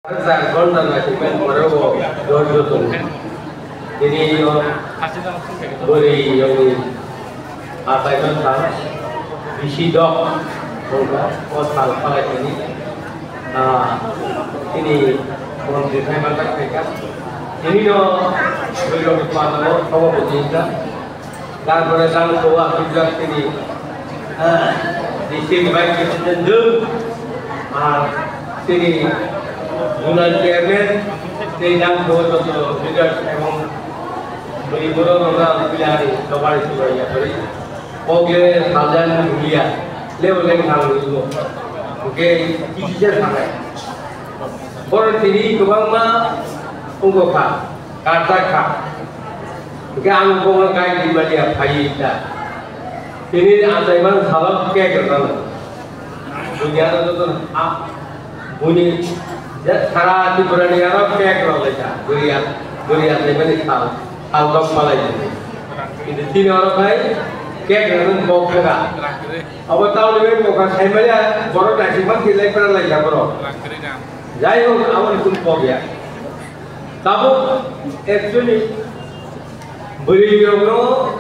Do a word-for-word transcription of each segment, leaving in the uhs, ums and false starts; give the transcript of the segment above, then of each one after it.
Char ghonta naisingmani pore bo dhorjo tongo. Tini o bwrwi yongni achaiman thang bisi dok wngkha o sal phalai tini. Ah, tini montri phai manjak phaikha. Tini no bwrwi rokni panda o thogo bwtwi wngkha. Tarpore jang kho ang tubjak tini, ah, district vice president dum, ah, tini zonal chairman, tei jang kho joto leaders ebong bwrwi borok rok ang pilari dobari subai ya bwrwi. Ogle saljan mulia, leo leng thang nilo. Oke, kisi jar thangai. Borok tini kwbangma wngkha. Karjak kha. Hingke ang bono guide rimani ya phai ta. Tini achaiman salo cake rwnano. Buini ano joto a, buini je sara Tripura ni ano cake rwlaika. Bwrwi a, bwrwi achaimani sal, sal dok palai tini. Kintu tini oro khai cake rwnani kok kha. Abo tauni bai kokha saimaya borok naisingma khe lai pera lai ya borok. Jai hok, abo ni kun kok ya. Tabuk actually bwrwi rokno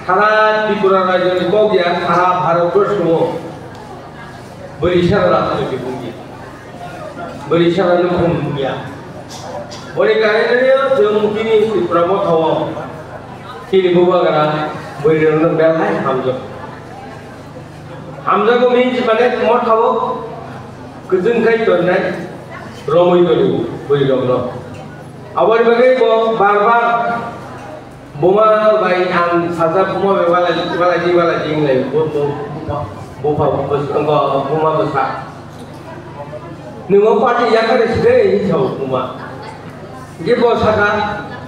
sara Tripura rajyo ni kok ya, sara Bharat borsho o bwrwi sara rajyo ni kok ya. Bwrwi sara no khum ya. Boni kainwi chwng chini Tripura motha o chini bubagra bwrwi rokno belai hamjak. Hamjago means mane motha o kwchwng khai tongnai romwi toni bwrwi rokno. Aboni bagwi bo bar bar buma bai ang sajak buma bai walai, walai di, walai di hinlai bo, bo, bupha, bupha, bupha, buma bwsa. Nwng o party yakarwi side hinwi sao buma. Hingke bo saka,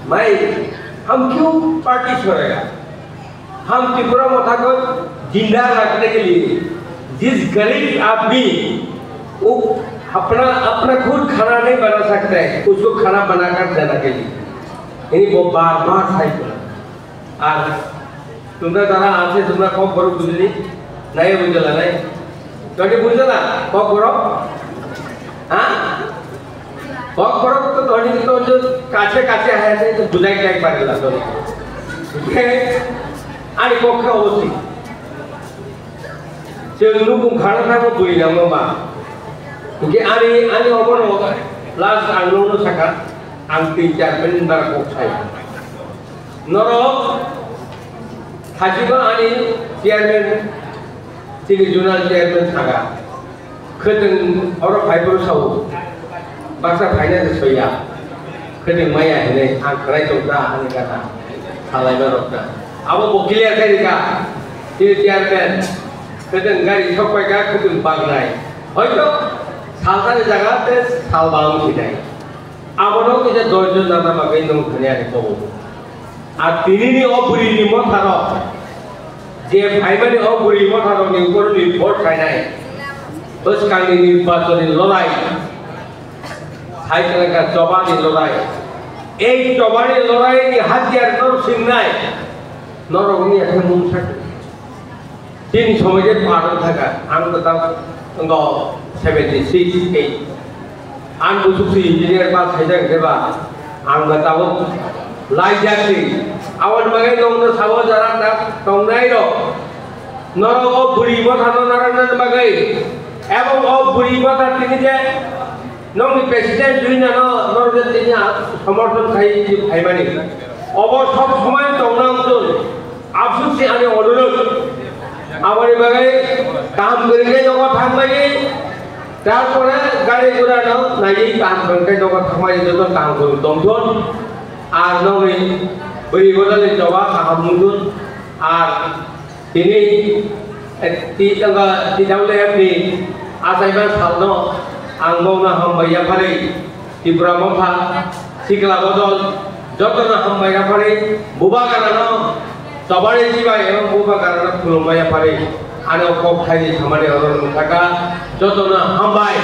"Bhai, hum kyun party chhodega? Hum Tripura motha ko jinda rakhne ke liye, jis gareeb aadmi wo apna, apna khud khana nahi bana sakta hai, usko khana bana kar dena ke liye." Ini bo bar bar sai kora. Ar tumra jara ache, tumra kok borok bujili, nai bujila nai. Toni bujila, kok borok? Ha? Kok borok to toni to jo kache kache hai hai to bujai kai pare la toni. Oke? Ani kok kha osi. Chwng nukung khana thango bwrwi nangma ba. Hingke ani, ani obono last ang nokno sakha, ang tin char minute bara kok sai. Norok thajima ani chairman, chini zonal chairman sakha. Khwtwng oro phai phuru sao, baksa phaina se soiya. Khwtwng maya hinwi ang khwnai tongkha ani gana salaima rokna. Abo bo clear khai rikha. Chini chairman khwtwng gari sok paikha, khwtwng baknai. Hoito salsani jaga te sal bang sinai. Abono kisa doijo nana bagwi nwng thani ani kobo. Ar tinini o bwrwini motharok, je phaimani o bwrwi motharokni ukoroni vote khainai, bwskangni nirbachonni lorai, sai kwlangkha chobani lorai. Ei chobani loraini hatiyar norok singnai, norok wngya khe mungsa. Chini somoi je phatung thaka, ang kwtal wngkha seventy six age. Ang busuk si engineer pass khaijak khe ba, ang ba tabuk laijak si. Aboni bagwi nokno sabo jara ta tongnai rok. Norok o bwrwi motha no narwkna bagwi, ebong o bwrwi motha tini je nokni president Juinano norok je tini a-, somorthon khai phaimani. Obo sob somoi tongna wngtong. Afsus se ani onurod. Aboni bagwi kaham kwrwngkhe nogo thangmani, tarpore gari gura no naiwi kaham kwrwngkhe nogo thangmani joto kaham kwrwng tongthon. Ar nokni bwrwi bodolni choba kaham wngthun. Ar tini, eh, ti-, tongo T W F ni achaiman salno ang nokno hambai yapharwi. Tripura Motha, Sikla Bodol, jotono hambai yapharwi, bubagrano chobani chibai ebong bubagrano khulumbai yapharwi, ano kok thaini samani oro nung thaka, jotono hambai.